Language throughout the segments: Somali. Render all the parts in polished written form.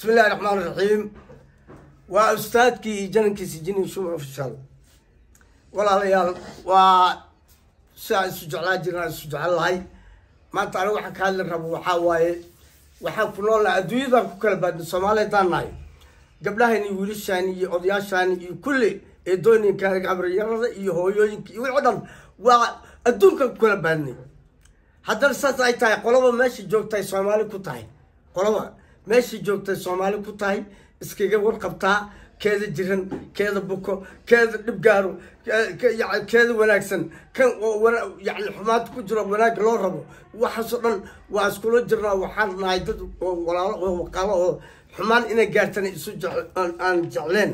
Bismi illahi raxmaan raxiim. Waa ustaadkii iyo janankiisi Jini Shuma Official. Walaalayaal, waa sidaa isu jeclaa jirnaa, isu jecel lahay. Maanta aniga waxaan ka hadli rabo waxaa waaye, waxaan ku noolnahay adduunyadan ku kala baadna. Soomaaliya haddaan nahay, gabdhahan iyo wiilashaan iyo odayaashaan iyo kulli eedooyinka, gabriyarada iyo hooyooyinka iyo wixii o dhan waa adduunkan ku kala baadnay. Haddana saas ay tahay, qolaba meesha joogtay Soomaali ku tahay, qolaba meesha joogtay Soomaali ku tahay, iskaga warqabtaa keeda jiran, keeda buko, keeda dhib gaaro, keeda wanaagsan, kan oo yani xumaanta ku jiro, wanaagga loo rabo, waxaasoo dhan waa iskula jirnaa. Waxaan nahay dad oo walaalo oo waqaalo oo xumaan inay gaartana isu aan jecleen.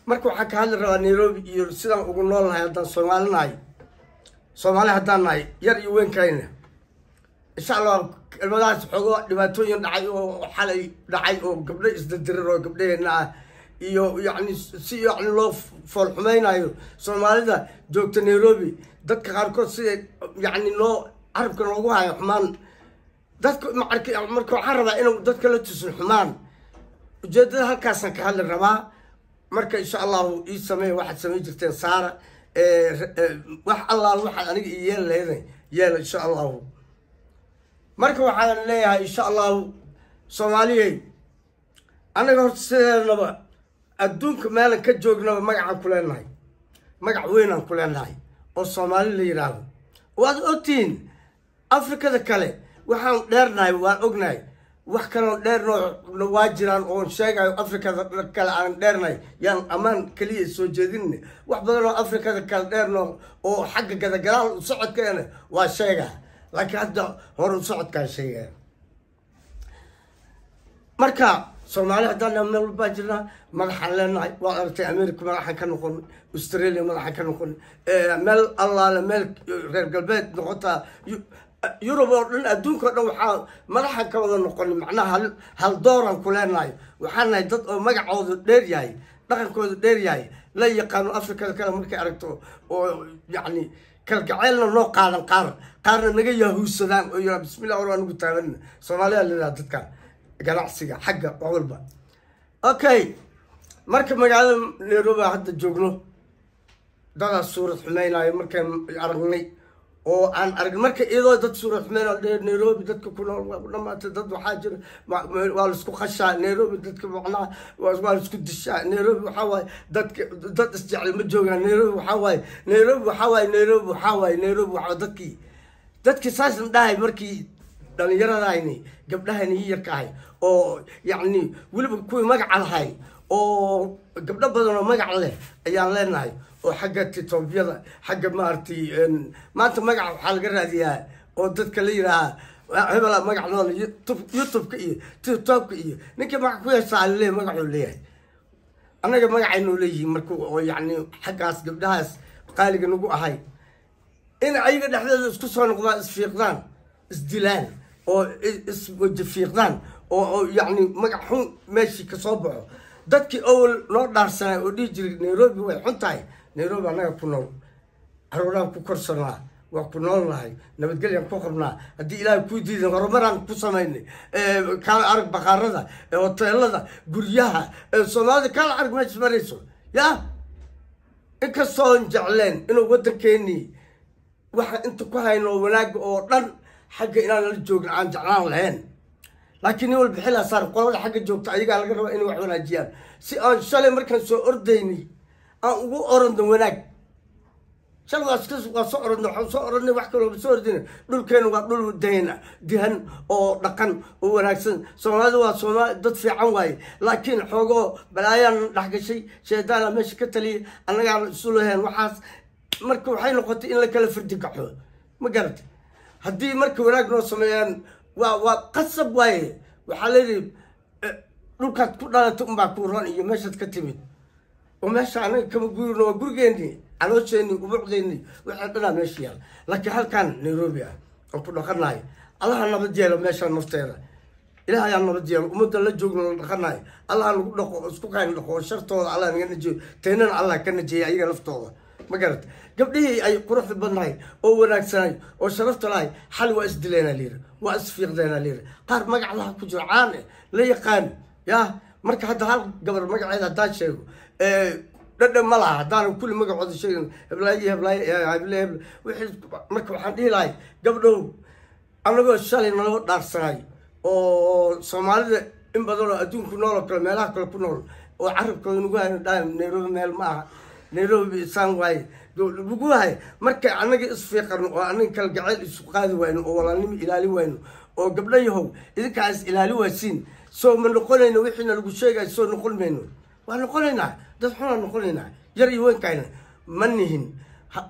Marka waxaan ka hadli rabaa Nairobi iyo sidaan ugu nool nahay haddaan Soomaali nahay. Soomaali haddaan nahay, yar iyo weyn kayna, insha Allah. Kelmadahaas xoogo dhibaatooyin dhacay oo xalay dhacay oo gabdho isdadiran oo gabdhaheena ah iyo yacni si yacni loo foolxumaynayo Soomaalida joogta Nairobi, dadka qaarkood sida yacni loo carabka loogu hayo xumaan dadka marka. Waxaan rabaa inuu dadka la tusin xumaan. Ujeedada halkaasaan ka hadli rabaa. Marka insha Allahu ii sameey waxaad samayn jirteen, saara wax Allaal waxaad aniga ii yeeli lahayd yeela, insha Allahu. Marka waxaan leeyahay, insha Allahu, Soomaaliyey, annaga horta sideednaba adduunka meelan ka joognaba magacaan ku leenahay, magac weynaan ku leenahay oo Soomaali la yidhaahdo. Waad ogtihiin Afrikada kale waxaan dheernahay, waan ognahay. Wax kaloon dheerno waa jiraan oon sheegayo. Afrikada kale aan dheernahay yaan ammaan keliya soo jeedin. Wax badan oo Afrikada kale dheerno oo xagga gadagalaal u socodkeena waa sheegaa, laakiin hadda hore u socodkaa sheegaya. Marka Soomaali haddaan meel walbaa jirnaa madaxaan leenahay. Waad aragtay, America madaxaan ka noqon, Australia madaxaan ka noqon, meel Allaale meel reer galbeed noqotaa, Yurub oo dhan, adduunka o dhan waxaa madaxaan ka wada noqon. Macnaha hal dooraan ku leenahay. Waxaan nahay dad oo magacoodu dheer yahay, dhaqankoodu dheer yahay, la yaqaano Afrikada kale markay aragto, oo yacni kalgaceylna noo qaadan, qaar qaarna naga yahuusadaan oo yiraa bismillah war anugu taagan. Soomaaliya la yidhaha dadkan ganacsiga xagga wax walba. Okay, marka magaalada Nairobi hadda joogno, dadaas suurad xumaynayo markaan aragnay oo aan arag. Marka iyadoo dad suurad xumaynayo, Nairobi dadka ku nool waa ku dhamaatay, dad waxaa jira waa laisku khashaa Nairobi, dadka macnaha waa laisku dishaa Nairobi, waxaa waaye dadka dad isjecel ma joogaan Nairobi, waxaa waaye Nairobi, waxaa waaye Nairobi, waxaa waaye Nairobi, waxaa dadkii saasna dhahay. Markii dhalinyaradayni, gabdhahayni yarka ahay oo yacni weliba kuwii magaca lahay, oo gabdho badan oo magac leh ayaan leenahay oo xagga titobyada, xagga maaragtay, maanta magaca waxaa laga raadiyaa oo dadka la yidhaahaa hebela magac nool, YouTube-ka iyo TikTok-ka iyo ninkii magac ku yeeshaa alaleeyahy magacuu leeyahay. Annaga magacaynoo leeyihiin. Marka oo yacni xaggaas gabdhahaas qaaliga nagu ahay in ayaga dhexdeeda isku soo noqdaan, isfiiqdaan, isdilaan oo iswajafiiqdaan oo yacni magac xun meeshii kasoo baxo. Dadkii owel noo dhaarsanay oo dhihi jiray Nairobi way xun tahay, Nairobi annaga ku nool, caruuraan ku korsanaa, waa ku nool nahay, nabadgelyaan ku qabnaa. Haddii Ilaahay kuu diidan, horumaraan ku samaynay. Kaala arag baqaarada, hoteelada, guryaha Soomaalida, kaala arag meesha marayso. Ya inkastoon jecleen inuu waddankeenii waxa inta ku hayno wanaagga oo dhan xagga inaan la joogin aan jeclaan lahayn, laakiin nin walba xilaa saar. Qolada xagga joogta ayagaa laga rabaa inay wax wanaajiyaan, si aan shalay markaan soo ordaynay aan ugu orodno wanaag. Shalay waa soo orodnay, waxaan soo orodnay wax kaloo soo ordayna. Dhulkeenu waa dhul dayna dihan oo dhaqan oo wanaagsan. Soomaalida waa Soomaali, dad fiican waaye, laakiin xoogoo balaayaan dhex gashay, shaydaana meesha ka taliyay, annagaan isu lahayn waxaas. Marka waxay noqotay in la kala fardi kaxo, ma garatay? Haddii marka wanaag noo sameeyaan waa qasab waaye. Waxaa layidhi dhulkaad ku dhalatay unbaa kuu ron iyo meeshaad ka timid, oo meesha anaga kama guurino, waa gurigeenni, caloosheenni, ubucdeenni, waxaa dhanaa meesha yaal. Laakiin halkan Nairobi ah oo ku dhaqanahay, Allaha nabad yeelo meesha nafteeda, Ilaah ayaa nabad yeelo ummadda la joogno, la dhaqanahay. Allah nagu dhaqo oo isku kayn dhaqo oo shartooda Allah naga najiyo, teynana Allah ka najeeya ayaga laftooda, ma garata? Gabdhihii ay quruxda badnahay oo wanaagsanay oo sharafta lahay xal waa isdileena layiri, waa isfiiqdeena layiri. Qaar magac laha ku jiro, caan eh, la yaqaan. Yaa marka hadda hal gabar magaceeda haddaan sheego dhadhan ma laha, haddaanan kulli magacooda sheegin, heblaayo heblaayo heble heble wixii. Marka waxaan dhihi lahay, gabdhow, anagoo shalay naloo dhaarsanay oo Soomaalida in badan oo adduunku nool oo kale, meelaha kale ku nool oo carabkooda nagu hayo, dhahay Nairobi meel ma aha, Nairobi isaan waaye lagu hayo. Marka annaga isfiiqano oo annaga kala gacayl isu qaadi wayno oo walaalnimo ilaali wayno oo gabdho yahow idinkaa is ilaali waasiin, soo ma noqonayno wixiina lagu sheegayo? Soo noqon mayno. Waa noqonaynaa, dad xunaa noqonaynaa, yar iyo weynkayna ma nihin.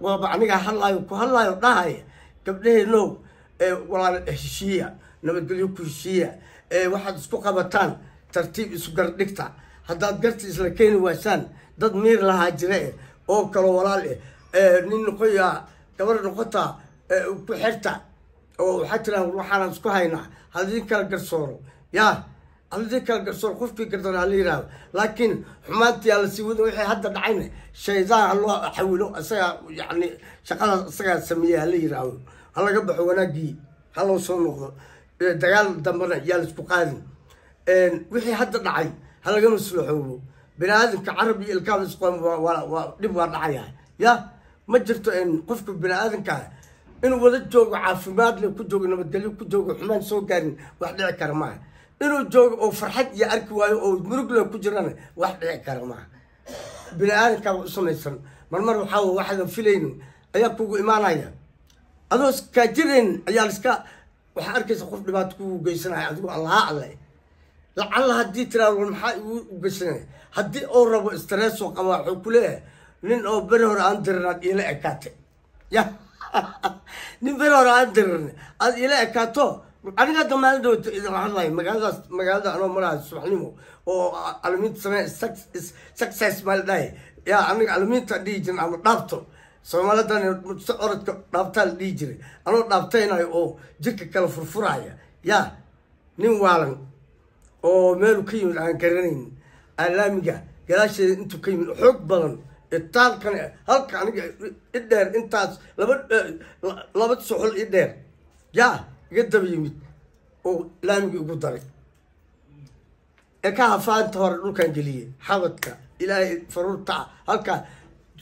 Waaba anigaa hadlaayo, ku hadlaayo, dhahaya gabdhaheenow, walaal heshiiya, nabadgelyo ku heshiiya, waxaad isku qabataan tartiib isu gardhigta. Haddaad garta isla keeni waasaan, dad miir lahaa jira eh oo kaloo walaal eh, nin noqoyaa gabar noqotaa, ku xirta oo waxaa tiraa waxaanaan isku haynaa, hadii kala garsooro, yaa hadii kala garsooro, qofkii gardoon hala yihahdo. Laakiin xumaantii aa lasii wada, wixii hadda dhacayna shaydaan ha loo xawilo, isagaa yacni shaqadaas isagaa sameeyey hala yiraahdo, ha laga baxo, wanaaggii ha loo soo noqdo, dagaal dambena yaa laisku qaadin. Wixii hadda dhacay ha laga maslaxoobo. Bini aadamka carab iyo ilkaaba isqoon, waa dhib, waa dhacaya. Ya ma jirto qofka bini aadamka inuu wada joogo caafimaad le ku joogo, nabadgelyo ku joogo, xumaan soo gaarin, wax dhici kara maaha. Inuu joogo oo farxad iyo arki waayo oo murug le ku jirana, wax dhici kara maaha. Bini aadamkaaba u samaysan marmar waxaa waxaadan filaynin ayaa kugu imaanaya, adoo iskaajirayn ayaa liska waxaa arkaysa qof dhibaato kugu geysanaya adigoo allaha alle lacalla haddii tiraado war maxaa igu geysanaya, haddii uu rabo stress oo qaba, wuxuu ku leeyahay nin oo beri hore aan dirinaad iila ekaatay, ya nin beri hore aan dirin aad iila ekaato. Aniga hadda maalin dhawto idin hadlayo, magaaladaas, magaalada anoo maraayo subaxnimo oo alamiinta samee success baa la dhahay, yaa aniga alamiinta dhihi jirin ama dhaabto Soomaalidan si orodka dhaabtaa la dhihi jiray, anoo dhaabtaynayo oo jirka kala furfuraya, yaa nin waalan oo meelu ka yimid aan garanayn alaamiga gadaasheeda intuu ka yimid, xoog badan, itaalkan halka aniga i dheer, intaas laba soxol i dheer, yaa iga daba yimid oo laamiga igu daray ekaha faanta hore dhulkan geliyey, xabadka ilaahay faruurta halkaa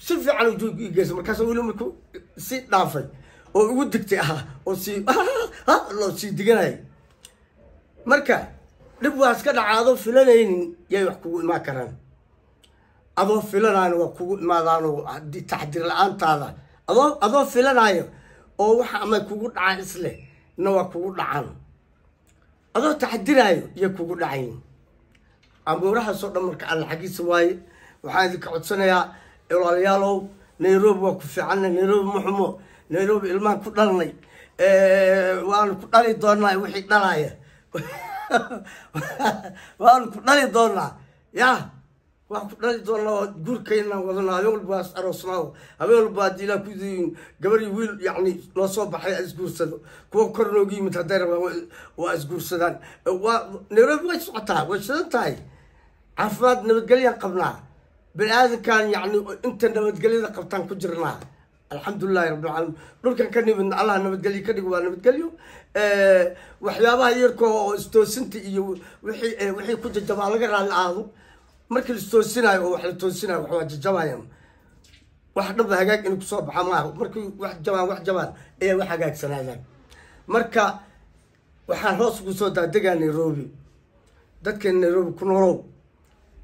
si fiican ujoog ii geysa. Markaas weli markuu si dhaafay oo igu digtay ah oo sii loo sii diganayay. Marka dhib waa iska dhaca, adoo filanaynin yay wax kugu imaan karaan, adoo filanayo waa kugu imaadaanoo haddii taxdiir la-aantaada, adoo filanaayo oo waxa ama kugu dhacaan isleh na waa kugu dhacaan, adoo taxdiraayo iyo kugu dhacayn amuurahaasoo dhan. Marka alla xaggiisa waaye. Waxaan idinka codsanayaa walaalayaalow, Nairobi waa ku fiicanna, Nairobi ma xumo, Nairobi ilmahan ku dhalnay, waanu ku dhali doonaa, wixii dhalaaya waanu ku dhali doonaa, ya waan ku dhali doonaa oo guurkaynaan wadanaa, habeen walba waa is aroosnaa, habeen walba haddii ilaa ku gabar iyo wiil yacni noo soo baxay isguursado, kuwa kor noogu yimid hadday rabaan waa isguursadaan. Waa Nairobi, way socotaa, way shidan tahay, caafimaad nabadgelyaan qabnaa, bini aadamkan yacni inta nabadgelyada qabtaan ku jirnaa, alxamdulilahi rabbil caalamiin. Dhulkan ka nimidna Allah nabadgelyo ka dhig, waa nabadgelyo. Waxyaabaha yarko oo istoosinta iyo wixii ku jajabaa laga raalli aado. Markii la istoosinayo oo wax la toosinayo, wax waa jajabayaan, wax dhaba hagaag inay kusoo baxa maaha. Markii wax jabaan, wax jabaan ayaa wax hagaagsanaadaan. Marka waxaan hoos ugu soo daadegaa Nairobi. Dadkeen Nairobi ku noolow,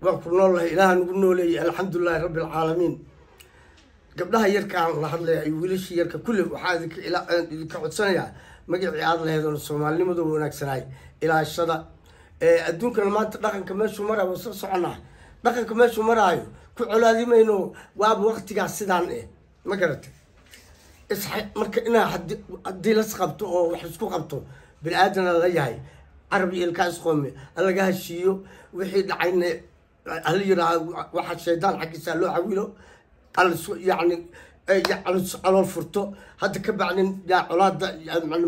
waan ku noolnahay, ilaaha nagu nooleeyay, alxamdulilahi rabbi alcaalamiin. Gabdhaha yarkaan la hadlaya iyo wiilashii yarka kulli, waxaa idinka codsanayaa magacii aada laheed oo soomaalinimadu wanaagsanaay ilaashada. Adduunkana maanta dhaqanka meeshuu maraayo waa soo soconaa, dhaqanka meeshuu maraayo ku colaadimayno, waaba waqtigaas sidaan eh, ma garatay? Marka inaa haddii las qabto oo wax isku qabto, bini aadana la yahay, carab iyo ilkaa isqoome, halaga heshiiyo wixii dhacayna, hala yidhaaha waxa shaydaan xaggiisa loo xawilo, yacni calool furto. Hadda ka bacdin yaa colaada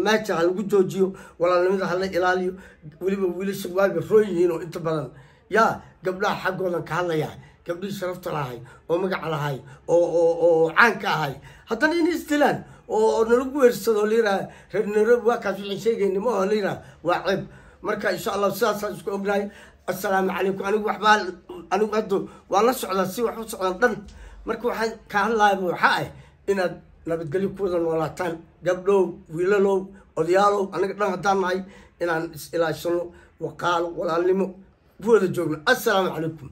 maaja ha lagu joojiyo, walaalnimada hala ilaaliyo. Weliba wiilasha waaba roon yihiin oo inta badan yaa gabdhaha xaggoodan ka hadlaya, gabdhihii sharafta lahay oo magaca lahay oo caanka ahay, haddana inay isdilaan oo nalagu weersado, la yiraha reer Nairobi waa kaas wixii sheegayna ma oo la yiraha, waa ceeb. Marka insha Allah sidaasaan isku ognahay. Assalaamu calaykum. Anigu waxbaa, anigu hadda waa la socdaa si wax u socdaan dhan. Marka waxaan ka hadlaayaba waxaa ah inaad nabadgelyo ku wada noolaataan, gabdhow, wiilalow, odayaalow, aniga dhan haddaan nahay inaan is ilaashano, waqaalo, walaalnimo ku wada joogno. Assalaamu calaykum.